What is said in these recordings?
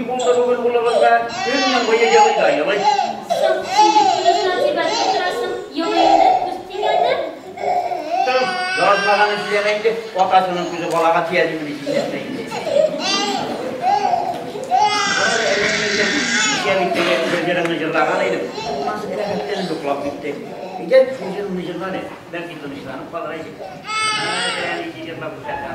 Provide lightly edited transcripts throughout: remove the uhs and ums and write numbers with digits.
Ни булды бүген улыбызга? Төннең буе елый да елый. Соң, син бит күзенә тибәтеп торасың, елый инде, күз тигәндер. Соң, язмаганын сөйләмә инде, атасының күзе балага тия димени син нәрсә инде. Кичә бит теге бер җырыңны җырлаган идем. Аннан рәхәтләнеп йоклап китте. Әйдә, шул җырыңны җырла әле. Бәлки тынычланып калыр иде. Әнә, җырлап күрсәтә,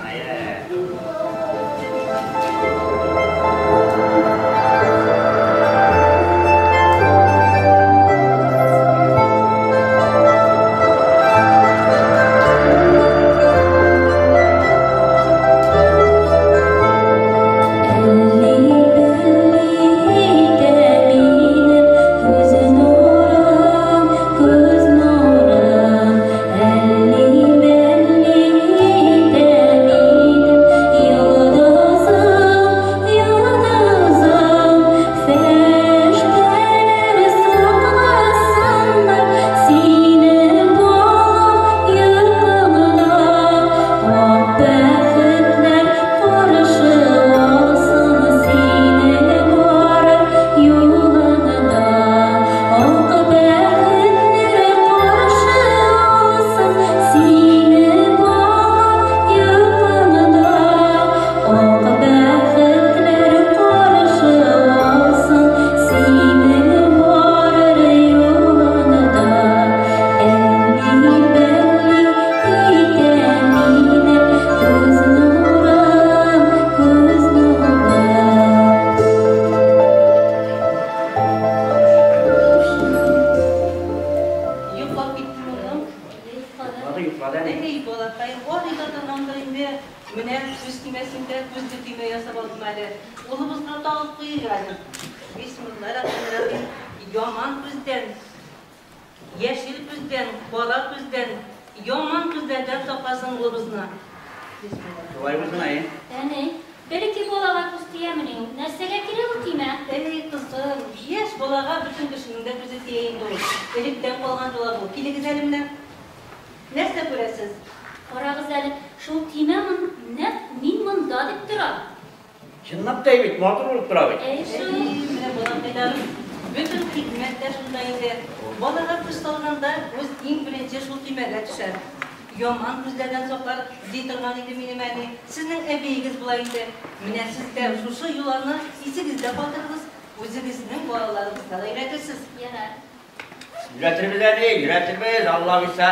Өйрәтербез әле, өйрәтербез, Алла боерса,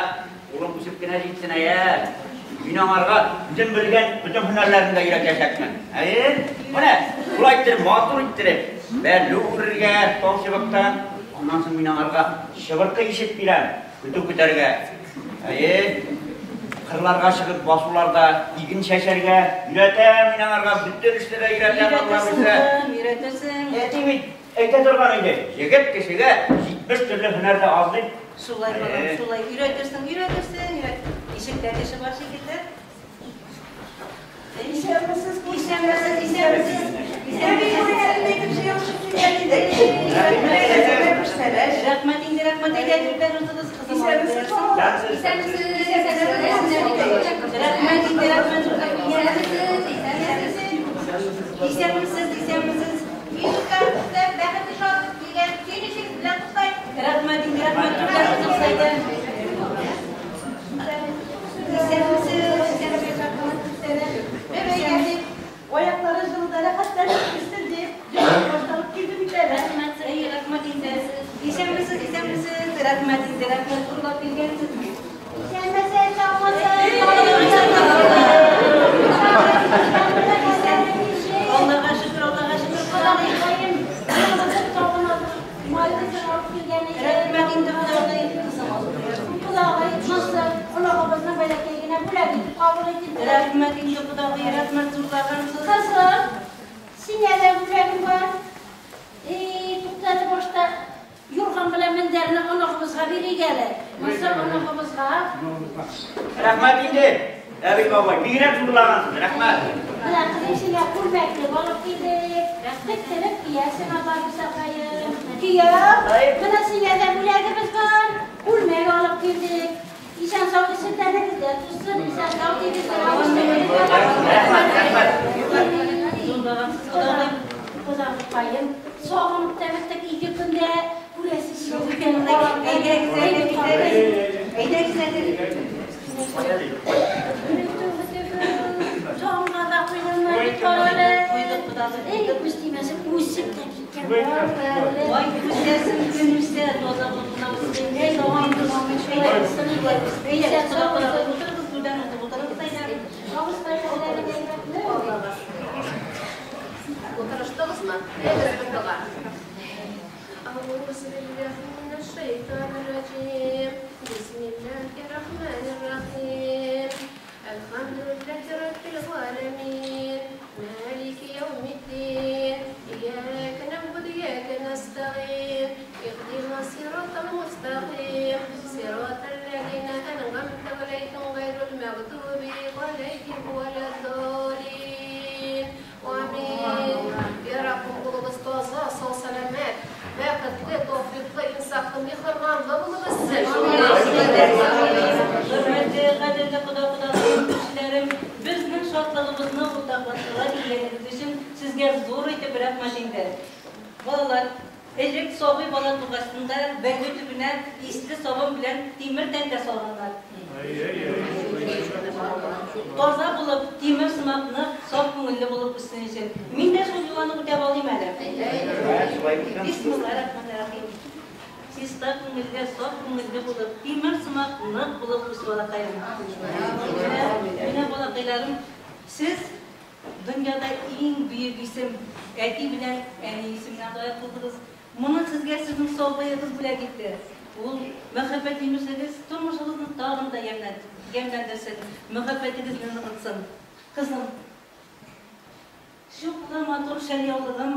улым үсеп кенә җитсен әйе. Мин аңарга үзем белгән бөтен һөнәрләрне дә өйрәтәчәкмен. Әйе, менә шулай иттереп, матур иттереп, бәрлү үрергә, тал чыбыктан, аннан соң мин аңарга чыбыркы ишеп бирәм, көтү көтәргә. Әйе, кырларга чыгып, басуларда иген чәчәргә өйрәтәм, мин аңарга бөтен эшне дә өйрәтәм, Алла боерса. Өйрәтерсең. Әти бит әйтә торган иде, егет кешегә 70 төрле һөнәр дә аз дип. Шулай, балам, шулай. Өйрәтерсең, өйрәтерсең, өйрәт. Ишектә кеше бар шикелле. Исәнмесез, Исәнмесез, исәнмесез. Исәнмесез. Рәхмәт инде, рәхмәт. Әйдә, түрдән узыгыз, кызым. Исәнмесез. Исәнмесез. Рәхмәт инде, рәхмәт. Исәнмесез, исәнмесез. Исәнмесез, исәнмесез. Бәхетле шатлык килгән сөенечегез белән котлыйм. Рәхмәт инде, рәхмәт. Түрдән узыгыз, әйдә. Исәнмесез, исәнмесез. Бәбәй, аяклары җылыда рәхәтләнеп үссен дип, башталып килде бит әле. Рәхмәт, әй, рәхмәт инде. Исәнмесез, исәнмесез. Рәхмәт инде, рәхмәт. Урлап килгәнсез. Исәнмесез, саумысыз. Аллага шөкер, Аллага шөкер. Рәхмәт инде, Кодагый. Кызым алып Рәхмәт инде, Кодагый, рәхмәт зурлагансыз. Кызым, сиңа да бүләгем бар. Туктале башта юрган белән мендәрне оныгыбызга бирик әле. Монысы оныгыбызга. Рәхмәт инде, әби бабай, бигрәк зурлагансыз, рәхмәт. Менә кызым сиңа күлмәкле алып килдек. Тектереп киясең, Алла боерса. Кияү, менә сиңа да бүләгебез бар. Күлмәк алып килдек. Исән сау исемнәрегез дә тузсын, исән сау тигез. Рәхмәт, рәхмәт. Зурлагансыз, Кодагый. Кодагыкаем, сагынып та беттек ике көндә. Күрәсе килә икән. Әйдәгез әле, әйдәгез әле. Таңга да куйдыңмы бит карале. Куйдык, кодагый. Эй, күз тимәсен, үсеп тә киткән. Ай, үсәсен, көн үсә, таза булып кына үссен. Әй, Әйдәгез, әйдәгез, кода, кодагый, утырыгыз, түрдән утырып, утырыгыз, әйдәгез. Абыстай хәлләре әйбәтме? Аллага шөкер. Утырыштыгызмы? Әйдәгез бер дога. أعوذ بالله من الشيطان الرجيم. بسم الله الرحمن الرحيم. الحمد لله رب العالمين. مالك يوم الدين. إياك نعبد وإياك نستعين. اهدنا الصراط المستقيم. صراط الذين أنعمت عليهم غير المغضوب عليهم ولا الضالين. آمين. يا رب улыбыз таза, сау сәламәт, бәхетле, тәүфыйклы, инсафлы, миһербанлы булып үссен. Хөрмәтле, кадерле кода-кодагый, күршеләрем, безнең шатлыгыбызны уртаклашырга килгәнегез өчен сезгә зур итеп рәхмәт инде. Балалар, элек сабый бала тугачында бәллү төбенә исле сабын белән тимер тәңкә салганнар. Таза булып, тимер сымак нык, саф күңелле булып үссен өчен. Мин дә шул йоланы үтәп алыйм әле. Бисмиллаһир-рахманир-рахим. Чиста күңелле, саф күңелле булып, тимер сымак нык булып үс балакаем. Менә балакайларым, сез дөньяда иң бөек исем, әти белән әни исеменә лаек булдыгыз. Моны сезгә сезнең сабыегыз бүләк итте. Ул мәхәббәт җимешегез тормышыгызны тагын да ямьләндерсен, мәхәббәтегезне ныгытсын. Кызым, чуклы матур шәльяулыгым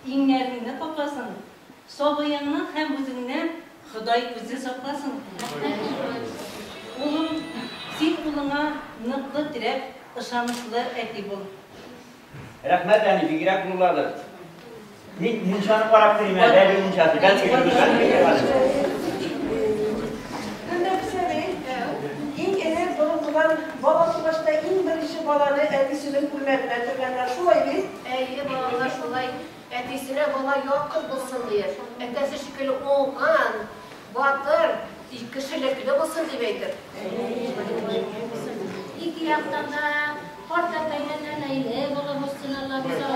иңнәреңне капласын. Сабыеңны һәм үзеңне Ходай үзе сакласын. Улым, син улыңа ныклы терәк, ышанычлы әти бул. Рәхмәт, әни, бигрәк булладык. Мин мунчаны карап торыйм әле, бәби мунчасы. Бәлки өлгергән. Иң элек борынгыдан бала тугачта иң беренче баланы әтисенең күлмәгенә төргәннәр. Шулай бит? Әйе, балалар, шулай. Әтисенә бала якын булсын диеп, әтәсе шикелле уңган, батыр, кешелекле булсын дип әйтер. Ике яктан да картәтәй белән әнәйле булып үссен Алла бирса.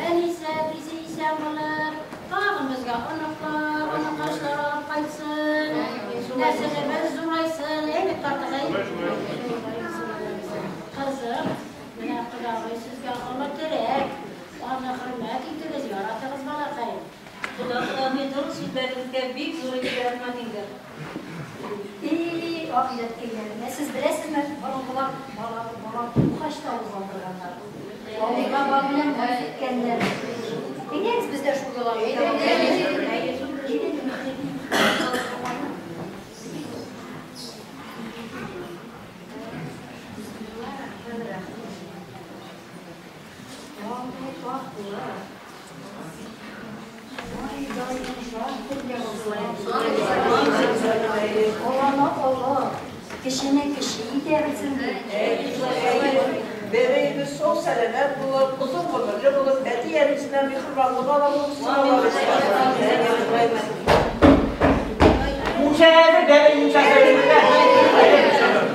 Әнисе, әтисе исән булып, тагын безгә оныклар, оныкашлар алып кайтсын. Нәселебез зурайсын, әйбәт тартыгай. Кызым, менә кодагый сезгә олы терәк. Аны хөрмәт итегез, яратыгыз балакаем. Кода-кодагый, дөрес сүзләрегезгә бик зур итеп рәхмәт инде. И, ахирәткәйләр, менә сез беләсезме, борынгылар бала бала тугач та авыз алдырганнар. Авызга бал белән май сөрткәннәр. Әйдәгез без дә шул йоланы үтәп алыйк. Оланы олы, кешене кеше итә белсен ди. Бәбәебез сау сәламәт булып, озын гомерле булып, әти-әнисеннән миһербанлык ала булып үссен Алла бирса. Мунча әзер, бәби мунчасы әзер.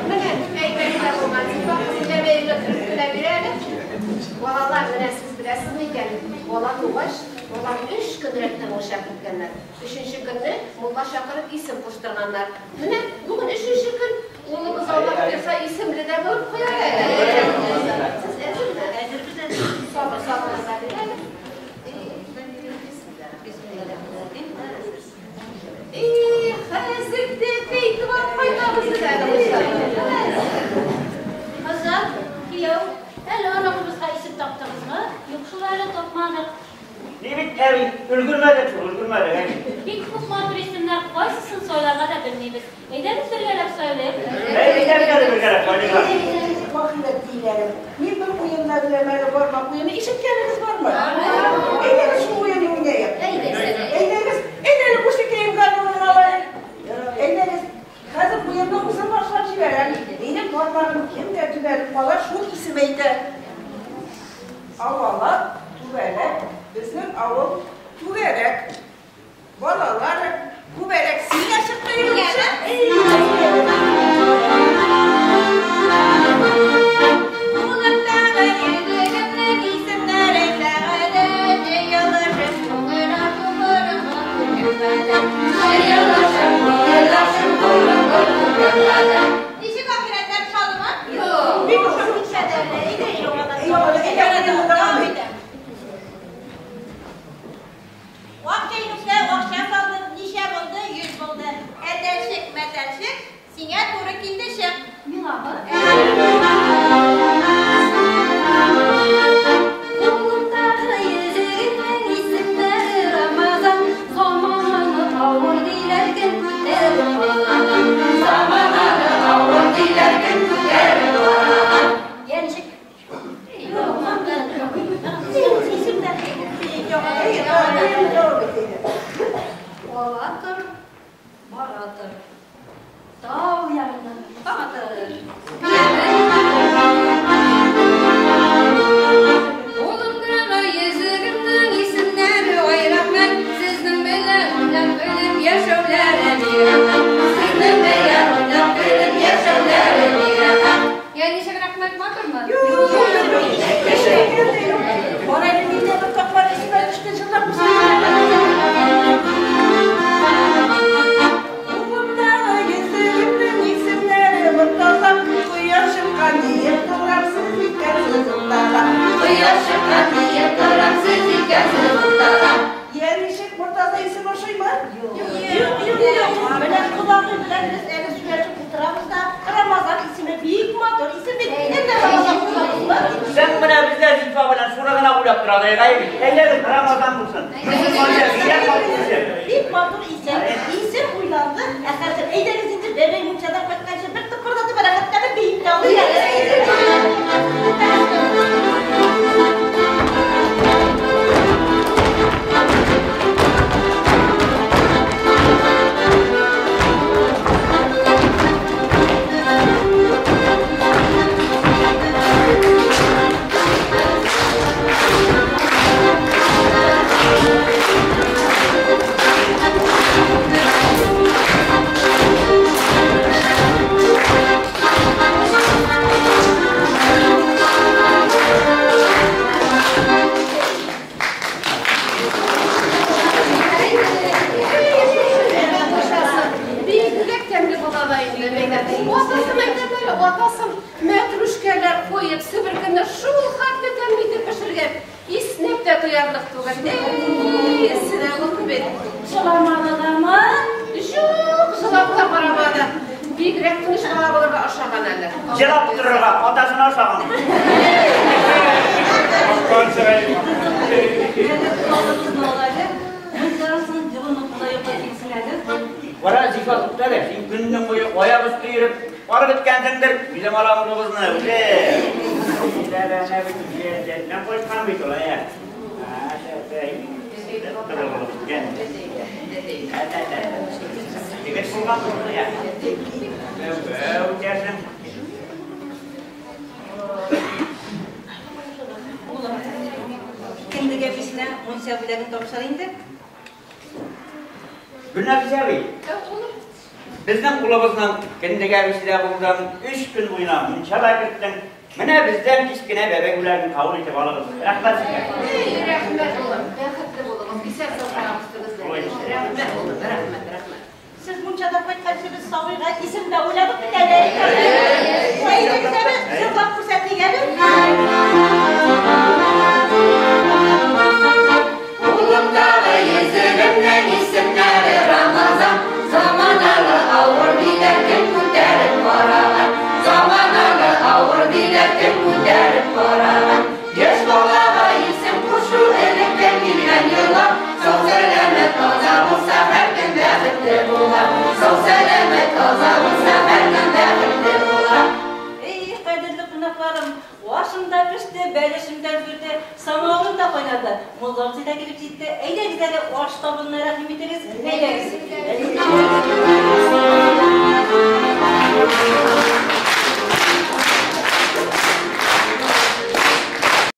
Менә әйбәт тә булган. Зифа кызым бәбәеңне төреп кенә бирә әле. Балалар, менә сез беләсезме икән, бала тугач, баланы 3 көн рәттән мунча керткәннәр. Өченче көнне мулла чакырып исем куштырганнар. Менә бүген өченче көн, улыбыз Алла бирса исемле дә булып куяр әле. Сез әзерме? Әзербез, әзер. Сабыр, сабыр бир әле. И, хәзер дә әйтеп алып кайтабыз әле. Кызым, кияү, әле оныгыбызга исем таптыгызмы? Юк, шул әле тапмадык. Ни бит, әби, өлгермәдек шул, өлгермәдек, әби. Бик күп матур исемнәр, кайсысын сайларга да белмибез. Әйдәгез бергәләп сайлыйк. Әйдәгез әле бергәләп сайлыйк. Ахирәт диләрем. Мин бер уенда беләм әле бармак уены. Ишеткәнегез бармы? Әйдәгез шул уенны уйныйк. Әйдәгез, әйдәгез күршекәем гармунын алайык. Әйдәгез. Хәзер уенны үзем башлап җибәрәм. Минем бармагым кемгә төбәлеп кала, шул исем әйтә. Авалап, түбән. Ничек ахирәтләр шалымы? Юк. Бик ошап китсә дә әле. Әйдә, яңадан. Вак чәйнектә акча салдым, ничә булды? 100 булды. Әтәчек, мәтәлчек, сиңа туры килде чык. Миңамы? Кулымдагы йөзегемнең исемнәре Рамазан. Замананы авыр диләр, кем күтәреп алган? Замананы авыр диләр, кем күтәреп алган? Я ничек? Юк, Исемнәр. Ала тор, бара тор. Тау ягыннан таң атыр. Кулымдагы йөзегемнең исемнәре Айрахмәт. Сезнең белән уйнап көлеп яшәүләре бик рәхәт. Сезнең белән уйнап көлеп яшәүләре бик рәхәт. Я ничек, рәхмәт, матурмы? Бар әле, миндә бер тапкыр исемә төште, җырлап Кулымдагы йөзегемнең исемнәре Мортаза. Кояш чыккан диеп торам, сез икәнсез Мортаза. Кояш чыккан диеп торам, сез икәнсез Мортаза. Я ничек, Мортаза исеме ошыймы? Юк, юк, юк. Менә кодагый белән без әле сөйләшеп утырабыз да, Рамазан исеме бик матур исем бит. Әллә Рамазан кушабызмы? Син менә бездә Зифа белән шуны гына уйлап тора гаеп. Әйдәгез, Рамазан булсын. Бигрәк матур исем. Бик матур исем. Исем уйланды. Ә хәзер әйдәгез инде, бәбәй мунчадан кайтканчы бер тыпырдатып рәхәтләнеп биеп тә алыйк әле. Бигрәк тәмле була да инде мәйдан. Атасы мәктәпләре, атасы мәтрүшкәләр куеп, себеркене шул хәтле тәмле итеп пешергән. Иснәп тә туярлык түгел. Эй, эсседә булды бит. Җыламады дамы? Юк, җылап та карамады. Бигрәк тыныч бала булырга ошаган әле. Җылап торырга атасына ошаган. Мунчасын җылынып та йоклап килсен әле. Кара, Зифа, тукта әле, син көннең буе аяк өсте йөреп, арып беткәнсеңдер. Үзем алам улыбызны, үзем. Мин кайткан бит ул, ә. Егет булган булды, я. Үтәсең. Улым, кендек әбисенә мунча бүләген тапшыр инде. Гөлнәфис әби, безнең улыбызның кендек әбисе дә булдың, 3 көн буена мунча да керттең. Менә бездән кечкенә бәбәй бүләген кабул итеп алыгыз. Рәхмәт сезгә. Эй, рәхмәт, улым. Бәхетле булыгыз. Исән-сау карагыз үзегезгә. Рәхмәт, улым, рәхмәт, рәхмәт. Сез мунчадан кайтканчы без сабыйга исем дә уйладык бит әле. Әйдәгез әле, җырлап күрсәтик әле. Кулымдагы йөзегемнең исемнәре Рамазан. Заманалы авыр диләр, кем күтәреп караган? Заманалы авыр диләр, кем күтәреп караган? Яшь балага исем кушу электән килгән йола. Сау сәламәт таза булса, һәркем бәхетле була. Сау сәламәт таза булса, һәркем бәхетле була. Эй, кадерле кунакларым, ашым да пеште, бәлешем дә өлгерде, самавырым да кайнады. Мулла абзый да килеп җитте. Әйдәгез әле, аш табынына рәхим итегез. Әйдәгез.